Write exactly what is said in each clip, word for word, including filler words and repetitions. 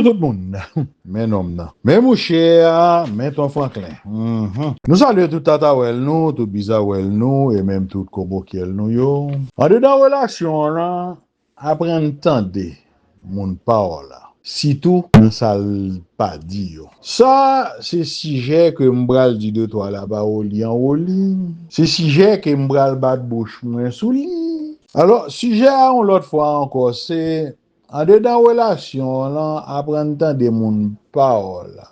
Tout moun, men nonm nan, men mouche a, men Ton Franklin. Mhm. Nou salye tout tatawèl nou, tout bizawèl nou, e menm tout kobokyèl nou yo. Andedan relasyon an, aprann tande moun pa w la, sitou nan sa l pa di yo. Sa se sijè ke m pral di de twa lapawoli an wo li. Se sijè ke m pral bat bouch mwen sou li. Alò, sijè a yon lòt fwa ankò, se andedan relasyon w lan, aprann tande moun pa w la,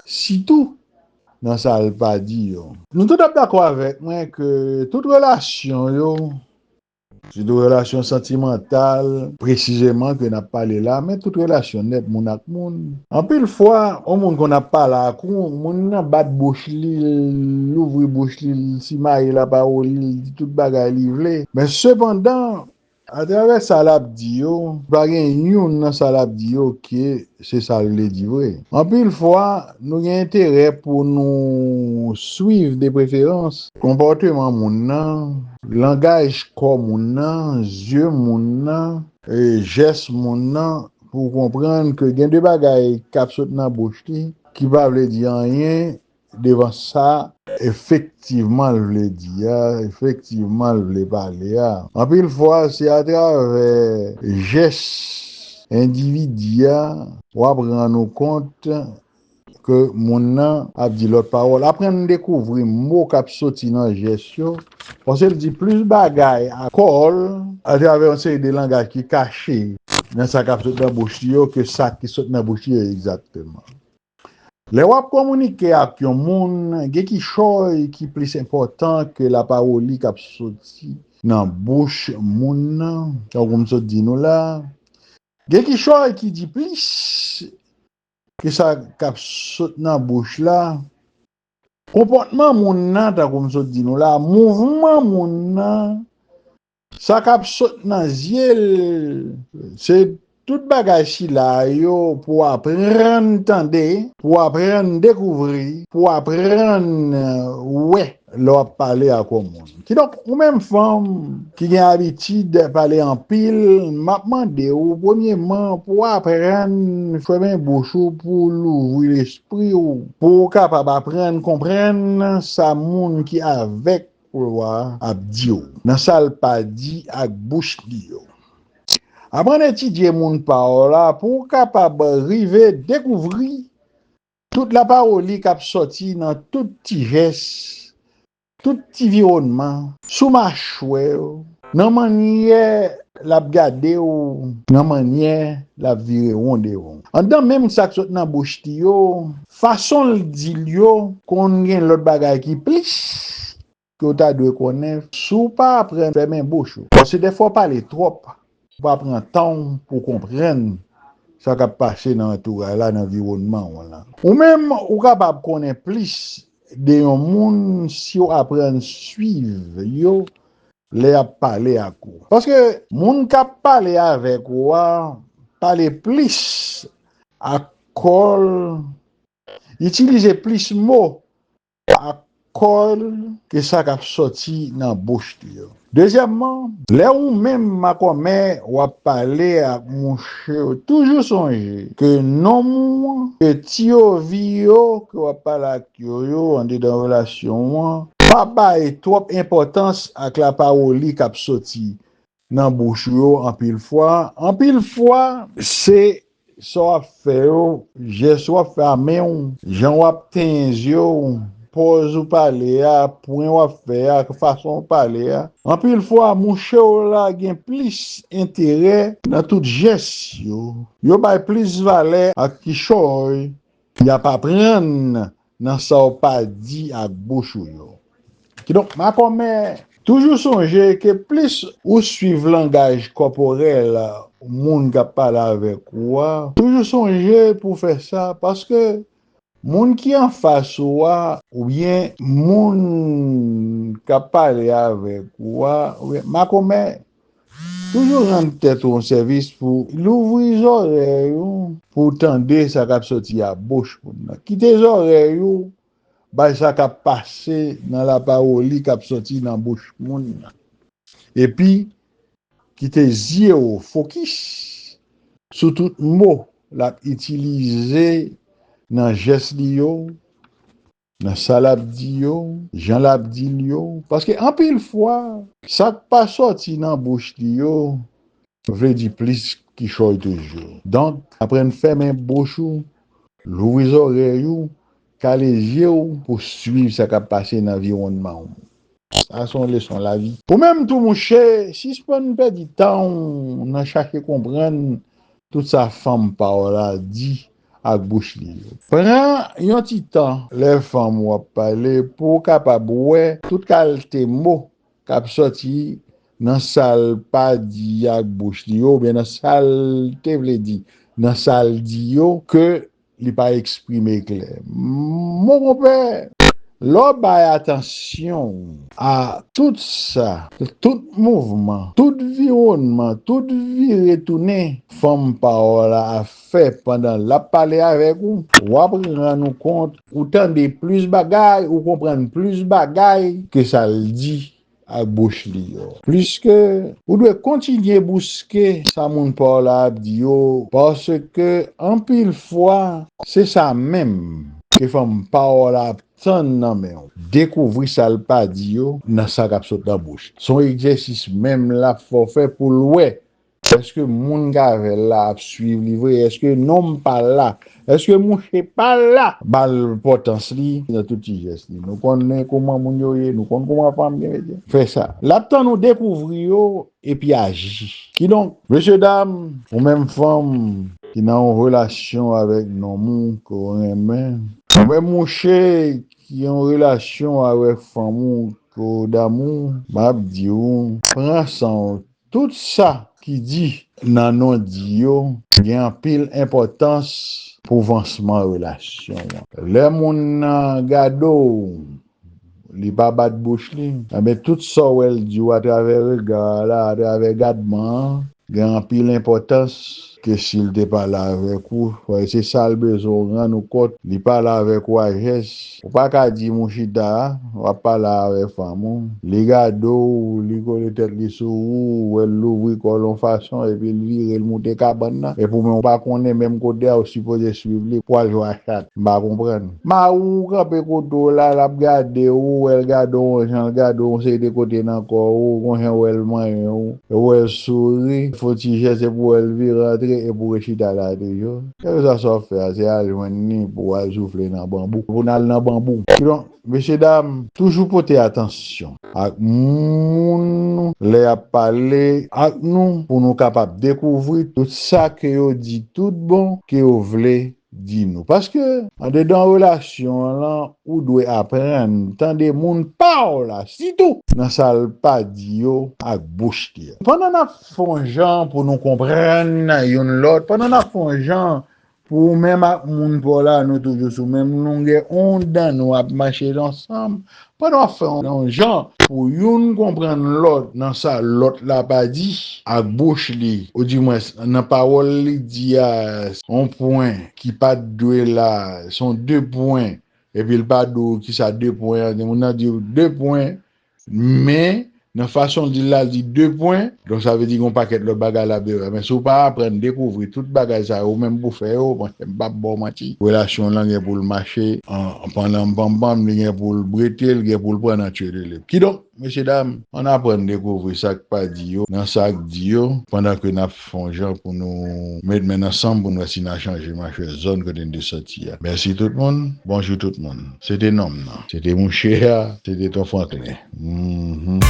sitou nan sa l pa di yo. Nou tout ap dakò avèk mwen ke tout relasyon yo, sitou relasyon santimantal, presizeman ke n ap pale la, men tout relasyon nèt moun ak moun. Anpil fwa, yon moun konn ap pale ak ou, moun nan bat bouch li, l ouvri bouch li, l simaye lapawoli, l di tout bagay li vle. Men sepandan, atravè sa l ap di yo, pa gen youn nan sa l ap di yo ke se sa l vle di vre. Anpil fwa, nou gen enterè pou nou swiv de preferans konpòteman moun nan, langaj kò moun nan, zye moun nan, e jès moun nan, pou w konprann ke gen de bagay k ap sot nan bouch li ki pa vle di anyen devan sa efektivman l vle di a, efektivman l vle pale a. Anpil fwa, se atravè jès endividi a, w ap rann ou kont ke moun nan ap di lòt pawòl. Aprann dekouvri mo k ap soti nan jès yo, paske l di plis bagay ak kò l atravè yon seri de langaj ki kache nan sa k ap sot nan bouch li yo ke sa ki sot nan bouch li yo egzakteman. Lè w ap kominike ak yon moun, gen kichòy ki plis enpòtan ke lapawoli k ap soti nan bouch moun nan, tankou m sot di nou la. Gen kichòy ki di plis ke sa k ap sot nan bouch la. Konpòtman moun nan, tankou m sot di nou la, mouvman moun nan, sa k ap sot nan zye l, se tout bagay sila yo pou w aprann tande, pou w aprann dekouvri, pou w aprann wè lè w ap pale ak yon moun. Kidonk, ou menm fanm ki gen abitid pale anpil, m ap mande w, premyeman, pou w aprann fèmen bouch ou, pou w louvri lespri w, pou w kapab aprann konprann sa moun ki avèk ou a ap di w, nan sa l pa di ak bouch li yo. Aprann etidye moun pa w la pou w kapab rive dekouvri tout lapawoli k ap soti nan tout ti jès, tout ti viwònman, sou machwè w, nan mannyè l ap gade w, nan mannyè l ap vire won devan w. Anndan menm sa k sot nan bouch li yo, fason l di l yo, konn gen lòt bagay ki plis ke w ta dwe konnen si w pa aprann fèmen bouch ou. Paske dèfwa w pale twòp, ou pa pran tan w pou w konprann sa k ap pase nan antouraj la, nan anviwònman w lan. Ou menm, ou kapab konnen plis de yon moun si w aprann swiv yo lè y ap pale ak ou. Paske moun k ap pale avèk ou a pale plis ak kò l, itilize plis mo ak kò l ke sa k ap soti nan bouch li yo. Dezyèmman, lè ou menm makomè w ap pale ak mouche yo, toujou sonje ke nonm ou an, ke ti ovi yo ke w ap pale ak yo yo andedan relasyon w an, pa bay twòp enpòtans ak lapawoli k ap soti nan bouch ou yo anpil fwa. Anpil fwa, se sa w ap fè yo, jès w ap fè a men w, jan w ap tenyen zye w, pòz ou pale a, pwen w ap fè a, fason w pale a. Anpil fwa, mouche w la gen plis enterè nan tout jès yo. Yo bay plis valè ak kichòy y ap aprann nan sa w pa di ak bouch ou yo. Kidonk, makomè, toujou sonje ke plis ou swiv langaj kòporèl moun k ap pale avèk ou a, toujou sonje pou w fè sa, paske moun ki anfas ou a, oubyen moun k ap pale avèk ou a, oubyen makomè, toujou rann tèt ou yon sèvis pou louvri zòrèy ou, pou w tande sa k ap soti a bouch moun nan. Kite zòrèy ou bay sa k ap pase nan lapawoli k ap soti nan bouch moun nan. Epi, kite zye w fokis sou tout mo l ap itilize nan jès li yo, nan sa l ap di yo, jan l ap di l yo. Paske anpil fwa, sa k pa sòti nan bouch li yo vle di plis kichòy toujou. Donk, aprann fèmen bouch ou, louvri zòrèy ou, kale zye w pou swiv sa k ap pase nan anviwònman w. Sa se yon leson lavi. Ou menm tou, mouche, sispann pèdi tan w nan chache konprann tout sa fanm pa w la di ak bouch li yo. Pran yon ti tan lè fanm w ap pale pou w kapab wè tout kalte mo k ap sòti nan sa l pa di ak bouch li yo, oubyen nan sa l te vle di, nan sa l di yo, ke li pa eksprime klè. Mon konpè, lè w bay atansyon a tout sa, tout mouvman, tout viwònman, tout vire tounen fanm pa w la ap fè pandan l ap pale avèk ou, w ap rann ou kont, ou tande plis bagay, ou konprann plis bagay ke sa l di ak bouch li yo. Pliske, ou dwe kontinye bouske sa moun pa w la ap di yo, paske anpil fwa, se sa menm ke fanm pa w la ap tann nan men w. Dekouvri sa l pa di yo nan sa k ap sot nan bouch. Se yon egzèsis menm l ap fè w fè pou l wè èske moun k avè l la ap swiv li vre? Èske nonm pa l la? Èske mouche pa l la ba l enpòtans li nan tout ti jès li? Nou konnen kòman moun yo ye, nou konn kòman fanm gen, mesye. Fè sa. L ap tann ou dekouvri yo epi aji. Kidonk, mesye dam, ou menm fanm ki nan yon relasyon avèk nonm ou ke w renmen, ou menm mouche ki yon relasyon avèk fanm ou ke w damou, m ap di w, pran san w. Tout sa ki di nan non di yo gen anpil enpòtans pou vansman relasyon an. Lè moun nan gade w, li pa bat bouch li, enben tout sa w wè l di w atravè rega a la, atravè gadman an, gen anpil enpòtans ke si l te pale avèk ou. Paske se sa l bezwen w rann ou kont. Li pale avèk ou a jès. Ou pa ka di m ou chita a, w ap pale avèk fanm ou. Li gade w, li kole tèt li sou ou, ou wè l louvri kò l yon fason, epi l vire l moute kabann nan. Epi ou menm ou pa konnen menm kote a ou sipoze swiv li pou al jwe a chat. M pa konprann. Mari w kanpe kote w la, l ap gade w, ou wè l gade w yon jan, l gade w yon seri de kote nan kò w, ou gon jan w wè l manyen w, ou wè l souri, fè yon ti jès epi w wè l vire antre epi w rechita la toujou. Kèlkeswa sa w ap fè a, se al jwenn li pou w al soufle nan banbou. Pou n al nan banbou. Kidonk, mesye dam, toujou pote atansyon ak moun lè y ap pale ak nou pou nou kapab dekouvri tout sa ke yo di tout bon ke yo vle di nou. Paske, andedan relasyon an lan, ou dwe aprann tande moun pa w la, sitou nan sa l pa di yo ak bouch li a. Pandan n ap fè yon jan pou nou konprann youn lòt, pandan n ap fè yon jan pou ou menm ak moun pa w la, nou toujou sou menm longè onn, nou ap mache ansanm, pandan w ap fè yon jan pou youn konprann lòt nan sa lòt la pa di ak bouch li, oudimwens nan pawòl li di a, yon pwen ki pa t dwe la, se yon de pwen, epi l pa di w kisa de pwen an, gen moun nan di w de pwen, men nan fason l di l la, l di de pwen, donk sa vle di gen yon pakèt lòt bagay l ap dwe fè. Men si w pa aprann dekouvri tout bagay sa yo, ou menm pou fè yo, monchè, m p ap ba w manti. Relasyon w lan gen pou l mache an, an pandan m panm, li gen pou l brete, l gen pou l pran nan tye de lib. Kidonk, mesye dam, ann aprann dekouvri sa k pa di yo, nan sa k di yo, pandan ke n ap fè yon jan pou nou met men ansanm pou n wè si n a chanje machwè zòn kote n te soti a. Mèsi tout moun, bonjou tout moun. Se te nonm nan, se te mouche a, se te Ton Franklin. Mhm.